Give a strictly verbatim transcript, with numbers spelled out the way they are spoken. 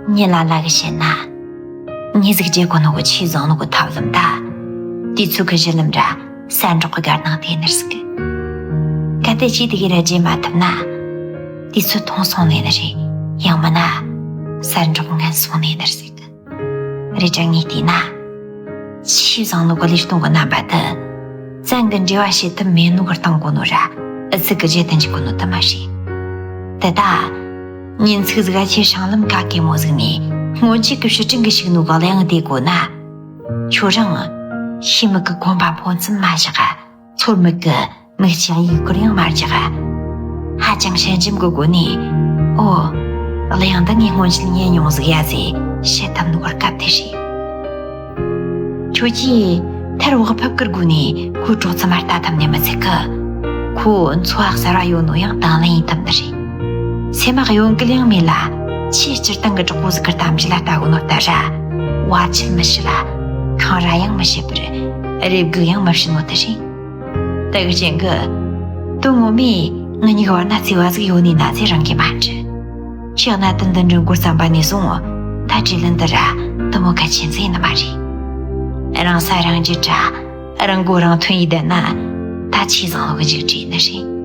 ཉི་ལ་ལ་གི་བཤད་ན། ཉི་ཟིག་རྒྱལ་གོ་ནོ་གི་ཆེས་བཟང་ནོ་གི་ཐབས་ལམ་ད། དུས་ཚོད་གི་གཞི་ལམ་ར་གསར་འགྲོགས་གི་དགར་ནང་དེ་ནར་ཟིག་གི། གལ་ཏེ་ཆེས་དེ་གི་ར་རྗེས་མ་ཐུབ་ན། དུས་ཚོད་ཐུང་སོང་ནས་ནི་རེད། ཡང་མིན་ན། གསར་འགྲོགས་ངན་སོང་ནས་ནར་ཟིག་གི། རེད་དྲ་ངས་བལྟས་ན། ཆེས་བཟང་ནོ་གི་ལས་སྟོང་གི་རྣམ་པ་དེ། བཙན་གི་འབྲེལ་བ་བྱེད་ཐུབ་མེད་ནོ་གི་སྟེང་གོ་ནོ་ར། ཨི་ཚིག་གི་རྗེས་དུ་འཇུག་གོ་ནོ་དུ་མ་རེད། དེ་ད། ཉིན་ཚིག་ཟིག་ག་ཁྱེད་སྲང་ལམ་ག་གེ་མོ་ཟིག་ནས་སྔོན་ཆད་ཀྱི་ཕྱི་དྲིན་གི་ཞིག་ནོ་གི་གླེང་དེ་གོ་ན། ཁྱོད་རང་། ཤི་མིག་གི་གོམ་པ་འཕོ་མཚམས་མ་བཞག་ཚོར་མིག་གི་མིག་ལྕགས་ཡིག་སྐོར་ཡང་མ་རྒྱག་ཧ་ཅང་ཞན་ཅིམ་གི་སྒོ་ནས། ཨོ། གླེང་འདི་ངས་སྔོན་ཆད་ཉན་མྱོང་ཟིག་ཡ་ཟེ་བཤད་ཐབས་ནོ་གི་སྐབས་དེ་རེད། ཁྱོད་ཀྱིས་ཐར་བག་ཕབ་ཀིར་དགོས་ནས་ཁོའི་གྲོགས་ཚུ་མ་ལྟ་ཐབས་ནས་མི་ཚད་ཀི། ཁོ་འཚོ་བ་གསར་བ་ཡོད་ནོ་ཡང་དང་ལེན་ཡིན་ཐབས་འདི་རེད། སེམས་མ་གཡོ་འགུལ་ཡང་མེད་ལ། ཆེས་སྤྱིར་བཏང་གི་གྲོགས་པོ་ཟིག་གི་གཏམ་རྒྱུད་ལ་ལྟ་གོ་ནོ་ལྟར་ར། བར་ཆད་མི་བྱེད་ལ། འཁང་ར་ཡང་མི་བྱེད་པར། རེ་སྒུག་ཡང་མི་བྱེད་ནོ་དེ་རེད། དེ་གི་རྐྱེན་གི། དོན་ངོ་མས་ང་གཉིས་བར་ན་བརྩེ་བ་ཟིག་ཡོད་ནི་ན་ཚེ་རང་གིས་མ་འདྲི། ཁྱེད་གནད་དོན་འདི་འདྲ་འགོར་བསམ་པ་ནས་བཟུང་། ད་དྲིས་ལན་འདི་ར་དུ་མོ་གལ་ཆེན་ཟིག་ཡིན་ནི་མ་རེད། རང་ས་རང་རྒྱུད་དྲ། རང་མགོ་རང་ཐོན་ཡིན་བསྡད་ན། ད་ཆེས་བཟང་བོ་གི་འཇིགས་བྲིས་ནི་རེད།